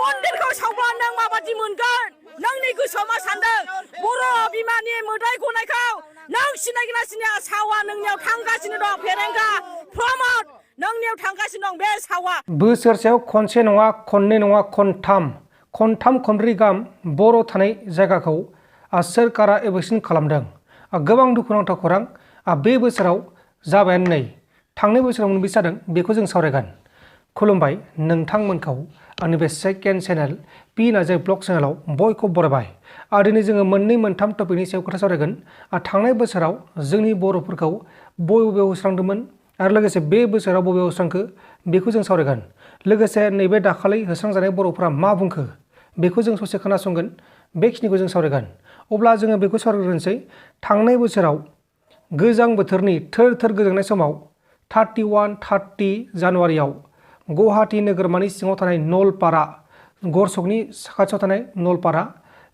मन्दिरखौ सावब्ला नों माबादि मोनगोन नोंनि गोसोआव मा सानदों बर' बिमानि मोदाय गनायखौ नों सिनायगोना सिनाया सावा नोंनियाव थांगासिनो दं फेरेंगा प्रमद नोंनियाव थांगासिनो दं बे सावा बोसोरसेयाव खनसे नङा खननै नङा खनथाम खनब्रै गाहाम बर' थानाय जायगाखौ सोरखारा एभेक्सन खालामदों। गोबां दुखुनांथाव खौरां बे बोसोराव जाबायानो नै थांनाय बोसोराव मोनबेसे जादों बेखौ जों सावरायगोन। खुलुमबाय नोंथांमोनखौ आंनि बे second channel P Narzary blog चेनेलाव बयखौबो बरायबाय। दिनै जोङो मोननै मोनथाम टपिकनि सायाव खोथा सावरायगोन। थांनाय बोसोराव जोंनि बर'फोरखौ बबेयाव होस्रांदोंमोन आरो लोगोसे बे बोसोराव बबेयाव होस्रांखो बेखौ जों सावरायगोन। लोगोसे नैबे दाखालि होस्रांजानाय बर'फोरा मा बुंखो बेखौ जों ससे खोनासंगोन, बेखिनिखौ जों सावरायगोन। अब्ला जोङो बेखौ सावरायग्रोनोसै। थांनाय बोसोराव गोजां बोथोरनि थोर थोर गोजांनाय समाव 30 जानुवारियाव गुवाहाटी नोगोरमानि सिङाव थानाय नलपारा, गरसकनि साखाथियाव थानाय नलपारा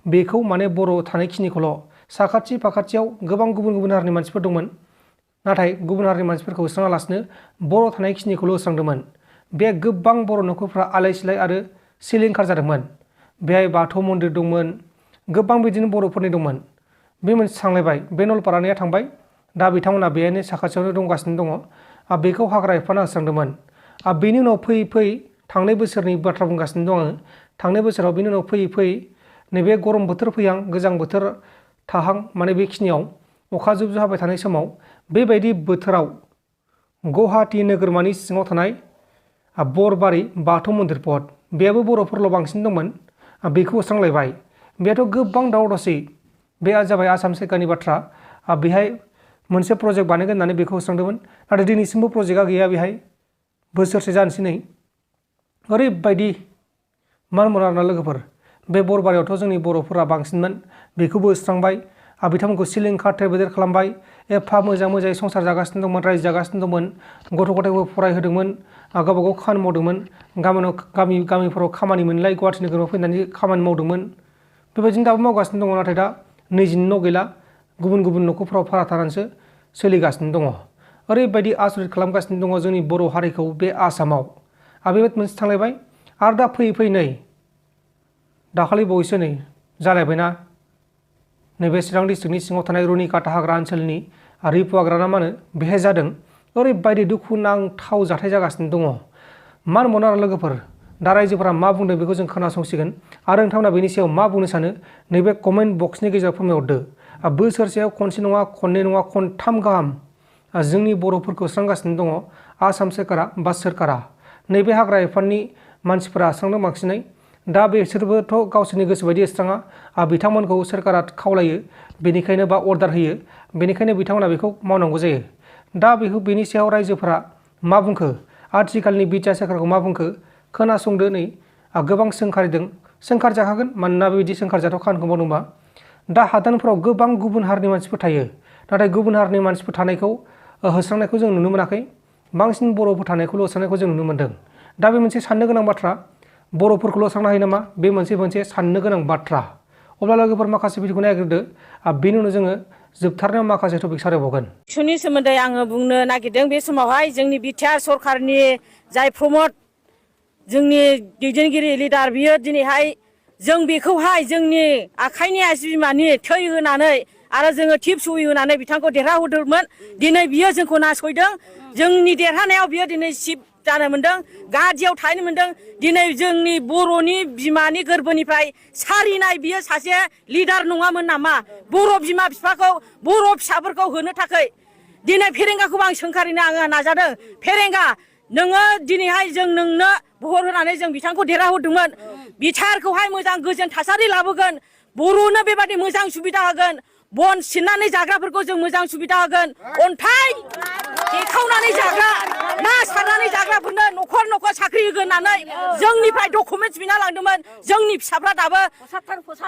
बेखौ माने बर' थानायखिनिखौल' साखाथि फाखाथियाव गोबां गुबुन गुबुन हारिनि मानसिफोर दंमोन, नाथाय गुबुन हारिनि मानसिफोरखौ होस्राङालासिनो बर' थानायखिनिखौल' होस्रांदोंमोन। बे गोबां बर' न'खरफ्रा आलाय सिलाय आरो सिलिंखार जादोंमोन। बेहाय बाथौ मन्दिर दंमोन, गोबां बिदिनो बर'फोरनि दंमोन। बे मोनसे थांलायबाय, बे नलपारानिया थांबाय। दा बिथांमोना बेहायनो साखाथियावनो दंगासिनो दङ। बेखौ हाग्रा एवफाना होस्रांदोंमोन। बेनि उनाव फैयै थांनाय बोसोरनि बाथ्रा बुंगासिनो दं आङो। थांनाय बोसोराव बेनि उनाव फैयै नैबे गरम बोथोर फैहां गोजां बोथोर थाहां माने बेखिनियाव अखा जुब जुब हाबाय थानाय समाव बेबायदि बोथोराव गुवाहाटी नोगोरमानि सिङाव थानाय बरबारि बाथौ मन्दिर पद बेयाबो बर'फोरल' बांसिन दंमोन। बेखौ होस्रांलायबाय। बेयाथ' गोबां दावराव दावसि। बे जाबाय आसाम सोरखारनि बाथ्रा। बेहाय मोनसे प्रजेक्ट बानायगोन होननानै बेखौ होस्रांदोंमोन, नाथाय दिनैसिमबो प्रजेक्टआ गैया। बेहाय बोसोरसे जानोसै नै। ओरैबायदि मानमोन आरोना लोगोफोर। बे बरबारियावथ' जोंनि बर'फोरा बांसिनमोन, बेखौबो होस्रांबाय। बिथांमोनखौ सिलिंखार थेर खालामबाय। एफा मोजाङै संसार जागासिनो दंमोन, रायजो जागासिनो दंमोन, गथ' गथायखौ फरायहोदोंमोन, गावबा गाव खामानि मावदोंमोन, गामिफोराव खामानि मोनलाय गुवाहाटी नोगोराव फैनानै खामानि मावदोंमोन। बेबायदिनो दाबो मावगासिनो दङ, नाथाय दा निजिनि न' गैला, गुबुन गुबुन न'खरफ्राव भारा थानानैसो सोलिगासिनो दङ। ओरैबायदि आसरित खालामगासिनो दङ जोंनि बर' हारिखौ बे आसामाव। बेबायदि मोनसे थांलायबाय। आरो दा फैयै नै दाखालि बावैसो नै जालायबायना नैबे चिरां डिस्ट्रिक्टनि सिङाव थानाय रुनिकाटा हाग्रा ओनसोलनि रिपु हाग्रा ना मा होनो बेहाय जादों। ओरैबायदि दुखुनांथाव जाथाय जागासिनो दङ। मा होनबावनो आरो लोगोफोर, दा रायजोफोरा मा बुंदों बेखौ जों खोनासंसिगोन आरो नोंथांमोना बेनि सायाव मा बुंनो सानो नैबे कमेन्ट बक्सनि गेजेराव फोरमायहरदो। बोसोरसेयाव खनसे नङा खननै नङा खनथाम गाहाम जोंनि बर'फोरखौ होस्रांगासिनो दङ आसाम सोरखारा बा सोरखारा। नैबे हाग्रा एफाननि मानसिफोरा होस्रांदों बांसिनै। दा बिसोरबोथ' गावसोरनि गोसो बायदि होस्राङा। बिथांमोनखौ सोरखारा खावलायो, बेनिखायनो बा अर्डार होयो, बेनिखायनो बिथांमोना बेखौ मावनांगौ जायो। दा बेनि सायाव रायजोफोरा मा बुंखो, आथिखालनि बिटिआर सोरखारखौ मा बुंखो खोनासंदो। नै गोबां सोंखारिदों, सोंखार जाखागोन, मानोना बेबायदि सोंखारजाथाव खामानिखौ मावदोंबा। दा हादानफोराव गोबां गुबुन हारिनि मानसिफोर थायो, नाथाय गुबुन हारिनि मानसिफोर थानायखौ होस्रांनायखौ जों नुनो मोनाखै। बांसिन बर'फोर थानायखौल' होस्रांनायखौ जों नुनो मोन्दों। दा बे मोनसे साननो गोनां बाथ्रा। बर'फोरखौल' होस्रांनो हायो नामा? बे मोनसे साननो गोनां बाथ्रा। अब्ला लोगोफोर माखासे भिडिअखौ नायग्रोदो। बेनि उनाव जोङो जोबथारनायाव माखासे टपिक सावरायबावगोन। इसुनि सोमोन्दै आङो बुंनो नागिरदों। बे समावहाय जोंनि बिटिआर सरकारनि जाय प्रमद जोंनि दैदेनगिरि लिडार, बियो दिनैहाय जों बेखौहाय जोंनि आखाइनि आइजो बिमानि थै होनानै आरो जोङो टिप सुहि होनानै बिथांखौ देरहाहोदोंमोन। दिनै बियो जोंखौ नासयदों। जोंनि देरहानायाव बियो दिनै सिफ जानो मोन्दों, गादियाव थाहैनो मोन्दों। दिनै जोंनि बर'नि बिमानि गोरबोनिफ्राय सारिनाय बियो सासे लिडार नङामोन नामा? बर' बिमा बिफाखौ, बर' फिसाफोरखौ होनो थाखाय दिनै फेरेंगाखौबो आं सोंखारिनो आङो नाजादों। फेरेंगा, नोङो दिनैहाय जों नोंनो भट होनानै जों बिथांखौ देरहाहोदोंमोन। बिटिआरखौहाय मोजां गोजोन थासारि लाबोगोन, बर'नो बेबादि मोजां सुबिदा होगोन, बन सिननानै जाग्राफोरखौ जों मोजां सुबिदा होगोन, अन्थाइ देखावनानै जाग्रा, ना सारनानै जाग्राफोरनो न'खर न'खर साख्रि होगोन होननानै जोंनिफ्राय डकुमेन्टस बिना लांदोंमोन। जोंनि फिसाफ्रा दाबो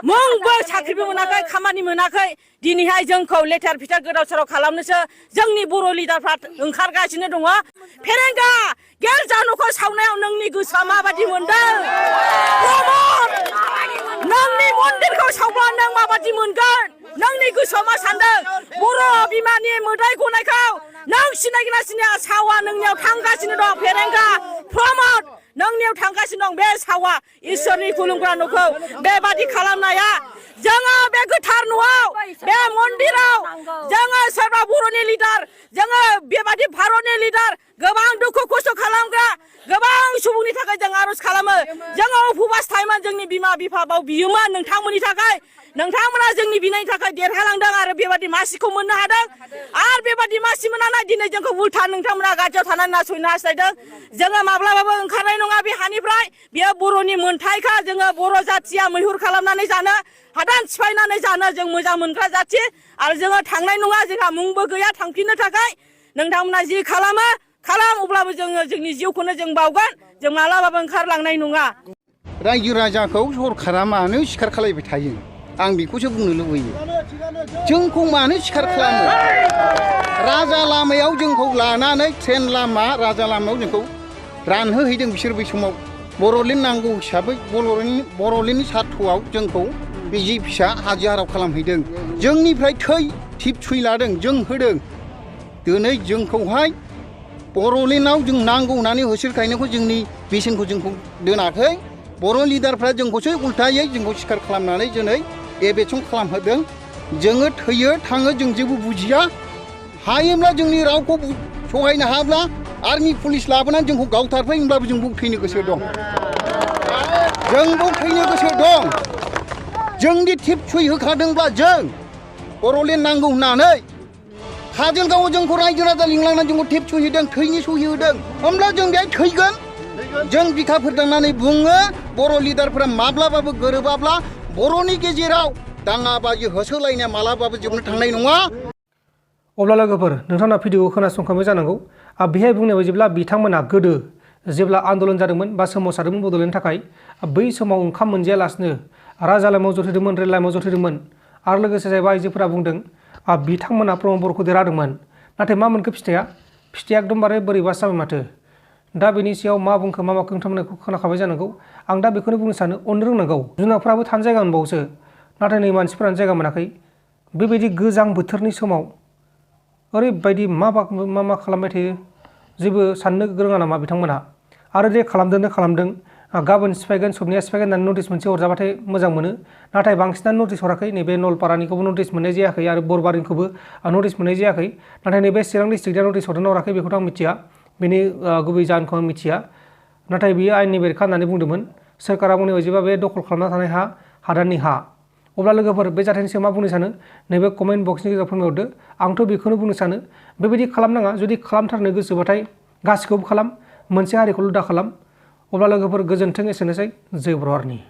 मुंबो साख्रिबो मोनाखै, खामानि मोनाखै। दिनैहाय जोंखौ लेथेर फिथेर गोदाव सोराव खालामनोसो जोंनि बर' लिडारफ्रा ओंखारगासिनो दङ। फेरेंगा, गिर्जा न'खौ सावनायाव नोंनि गोसोआ माबादि मोनदों? प्रमद, नोंनि मन्दिरखौ सावब्ला नों माबादि मोनगोन? नोंनि गोसोआव मा सानदों? बर' बिमानि मोदाय गनायखौ नों सिनायगोना सिनाया सावा नोंनियाव थांगासिनो दं फेरेंगा प्रमद, नोंनियाव गोजानाव थांगासिनो दं बे सावा इसोरनि खुलुमग्रा न'खौ बेबादि खालामनाया जोङो बे गोथार न'आव बे मन्दिराव जोङो सोरबा बर'नि लिडार जोङो बेबादि भारतनि लिडार गोबां दुखु खस्थ' खालामग्रा गोबां सुबुंनि थाखाय जों आर'ज खालामो जोङो उपबास टाइमआव जोंनि बिमा बिफा बाव बियोमोन नोंथांमोननि थाखाय नोंथांमोना जोंनि बिनायनि थाखाय देरहालांदों आरो बेबादि मासिखौ मोननो हादों आरो बेबादि मासि मोननानै दिनै जोंखौ उल्था नोंथांमोना गाज्रियाव थानानै नासयनो हास्थायदों जोङो माब्लाबाबो ओंखारनाय नङा बे हानिफ्राय बेयो बर'नि मोन्थायखा जोङो बर' जाथिया मैहुर खालामनानै जानो हादान सिफायनानै जानो जों मोजां मोनग्रा जाथि आरो जोङो थांनाय नङा जोंहा मुंबो गैया थांफिननो थाखाय नोंथांमोना जि खालामो खालाम अब्लाबो जोङो जोंनि जिउखौनो जों बावगोन जों मालाबाबो ओंखारलांनाय नङा रायजो राजाखौ सरकारा मानो सिखार खालामबाय थायो आं बेखौसो बुंनो लुबैयो जोंखौ मानो सिखार खालामो राजा लामायाव जोंखौ लानानै ट्रेन लामा राजा लामायाव जोंखौ रानहोहैदों बिसोर बै समाव बर'लेण्ड नांगौ हिसाबै बर'लेण्डनि सार्थआव जोंखौ बे जि फिसा हाजिराव खालामहैदों जोंनिफ्राय थै थिप सुइ लादों जों होदों दिनै जोंखौहाय बर'लेण्डआव जों नांगौ होननानै होसोखायनायखौ जोंनि बेसेनखौ जोंखौ दोनाखै बर' लिडारफ्रा जोंखौसो उल्थायै जोंखौ सिखार खालामनानै दिनै एबेसन खालामहोदों जोङो थैयो थाङो जों जेबो बुजिया हायोब्ला जोंनि रावखौ सहायनो हाब्ला आर्मि पुलिस लाबोनानै जोंखौ गावथारफै होनब्लाबो जोंबो थैनो गोसो दं जोंबो थैनो गोसो दं जोंनि टिप सुइ होखादोंब्ला जों बर'लेण्ड नांगौ होननानै काजलगावआव जोंखौ रायजो राजा लिंलांनानै जोंखौ टिप सुइ होदों थैनि सुइ होदों होमब्ला जों बेहाय थैगोन जों बिखा फोरदांनानै बुङो बर' लिडारफोरा माब्लाबाबो गोरोबाब्ला बर'नि गेजेराव दाङाबाजि होसोलायनाया मालाबाबो जोबनो थांनाय नङा अब्ला लोगोफोर नोंथांना भिडिअखौ खोनासंखांबाय जानांगौ बेहाय बुंनाय बायदिब्ला बिथांमोना गोदो जेब्ला आन्दलन जादोंमोन बा सोमावसारदोंमोन बड'लेण्डनि थाखाय बै समाव ओंखाम मोनजायालासिनो राजा लामायाव जथेदोंमोन रेल लामायाव जथेदोंमोन आरो लोगोसे जायबा आइजोफोरा बुंदों बिथांमोना प्रमद बर'खौ देरहादोंमोन नाथाय मा मोनखो फिथाइया एकदमबारे बोरैबासो जाबाय माथो दा बेनि सायाव मा बुंखो मा माखो नोंथांमोनखौ खोनाखाबाय जानांगौ आं दा बेखौनो बुंनो सानो अननो रोंनांगौ जुनारफ्राबो थानो जायगा मोनबावोसो नाथाय नै मानसिफोरानो जायगा मोनाखै बेबायदि गोजां बोथोरनि समाव ओरैबायदि मा खालामबाय थायो जेबो साननो रोङा नामा बिथांमोना आरो जे खालामदों गाबोन सिफायगोन सबनिया सिफायगोन होननानै नटिस मोनसे हरजाबाथाय मोजां मोनो नाथाय बांसिनानो नटिस हराखै नैबे नलपारानिखौबो नटिस मोननाय जायाखै आरो बरबारिनिखौबो नटिस मोननाय जायाखै नाथाय नैबे चिरां डिस्ट्रिक्टआ नटिस हरदोंना हराखै बेखौथ' आं मिथिया बेनि गुबै जाहोनखौ आं मिथिया नाथाय बियो आयेननि बेरेखा होननानै बुंदोंमोन सोरखारा बुंनाय बायदिबा बे दखल खालामना थानाय हा हादाननि हा अब्ला लोगोफोर बे जाथायनि सायाव मा बुंनो सानो नैबे कमेन्ट बक्सनि गेजेराव फोरमायहरदो आंथ' बेखौनो बुंनो सानो बेबायदि खालामनाङा जुदि खालामथारनो गोसोबाथाय गासिखौबो खालाम मोनसे हारिखौल' दा खालाम अब्ला लोगोफोर गोजोन्थों एसेनोसै जय बर' हारिनि